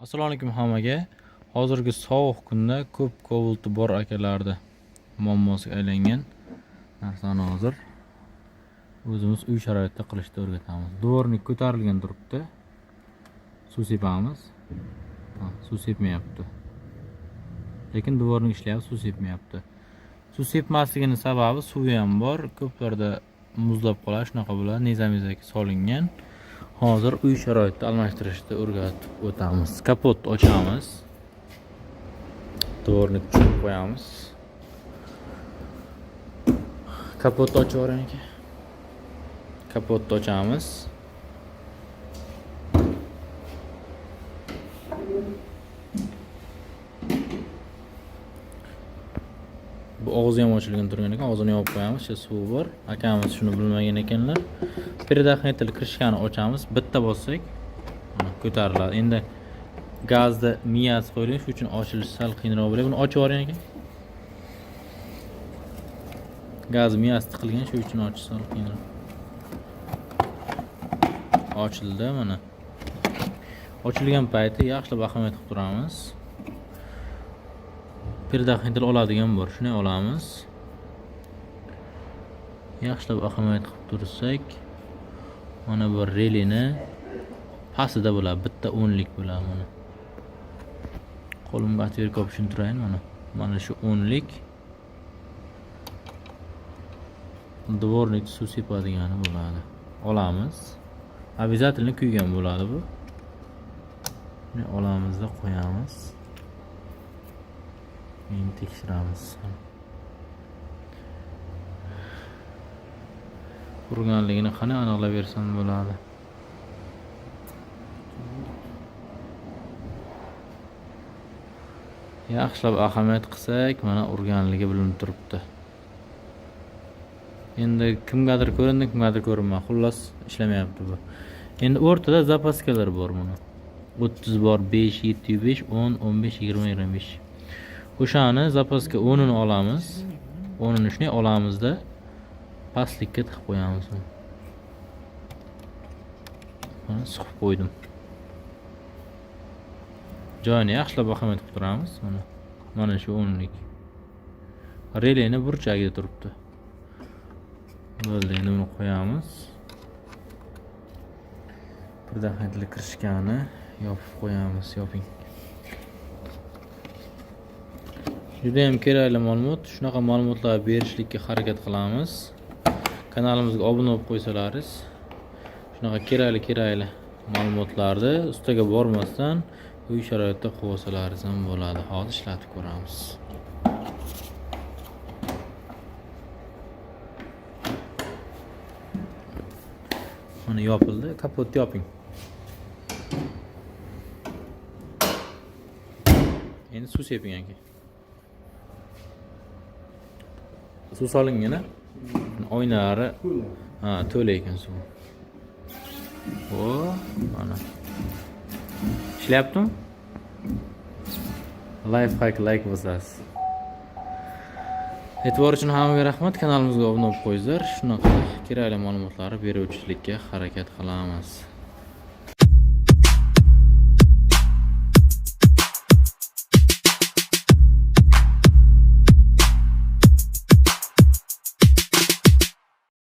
Assalomu alaykum hammaga. Hozirgi sovuq kunda ko'p Cobalti bor akalarni muammosiga aylangan narsani hozir o'zimiz uy sharoitida qilishni o'rgatamiz. Дворник ko'tarilgan turibdi. Suv sepamiz. Ha, suv sepmayapti. Lekin дворник ishlayapti, suv sepmayapti. Suv sepmasligini sababi suvi ham bor. Ko'plarda muzlab qoladi, shunaqa bo'ladi. Nizamizaki solingan. Hozir uy sharoitida almashtirishni o'rgatib o'tamiz. Kapot ochamiz. Дворник tushirib qo'yamiz. Kapotni ochib yuboring aka. Kapotni ochamiz. Bu og'zi ham ochilgan turgan ekan, og'zini yopib qo'yamiz. Ichida suvi bor. Akamiz shuni bilmagan ekanlar. Предохранитель крышка ni ochamiz. Bitta bossak, mana ko'tariladi. Endi gazni miyasi qo'yilgan, shuning uchun ochilishi sal qiyinroq bo'ladi. Buni ochib yuboring aka. Gaz miyasi tiqilgan, shuning uchun ochish sal qiyinroq. Ochildi mana. Ochilgan payti yaxshilab ahamiyat qilib turamiz. Предохранитель oladigan bor, shuni olamiz. Yaxshilab ahamiyat qilib tursak, mana bu relini pastida bo'ladi, bitta o'nlik bo'ladi mana. Qo'limga отвертка olib tushuntirayin mana. Mana shu o'nlik дворник suv sepadigani bo'ladi. Olamiz. Обязательно kuygan bo'ladi bu. Buni olamizda qo'yamiz. Keyin tekshiramiz. Quriganligini qani aniqlab bersam bo'ladi. Yaxshilab ahamiyat qilsak, mana urganligi bilinib turibdi. Endi kimgadir ko'rindi, kimgadir ko'rinmadi. Xullas, ishlamayapti bu. Endi o'rtada запаска lar bor buni. 30 bor, 5, 7 5, 10, 15, 20, 25. O'shani запаска 10-ini olamiz. 10-ini shunday olamizda pastlikka tiqib qo'yamiz. Mana suqib qo'ydim. Joyini yaxshilab ahamiyat qilib turamiz. Mana mana shu o'nlik. Releni burchagida turibdi. Bo'ldi, endi buni qo'yamiz. Предохранитель крышка ni yopib qo'yamiz, yoping. Juda ham kerakli ma'lumot. Shunaqa ma'lumotlar berishlikka harakat qilamiz. Kanalimizga obuna bo'lib qo'ysalaringiz, shunaqa kerakli ma'lumotlarni ustaga bormasdan uy sharoitida qilib olsalaringiz ham bo'ladi. Hozir ishlatib ko'ramiz. Mana yopildi. Kapotni yoping. Endi suv seping aka. Suv solingan a? Oynalari ha, to'la ekan suv. O, mana. Ishlayaptimi? Life hack like bosasiz. E'tibor uchun hammaga rahmat. Kanalimizga obuna bo'lib qo'yinglar. Shunaqa kerakli ma'lumotlarni beruvchilikka harakat qilamiz.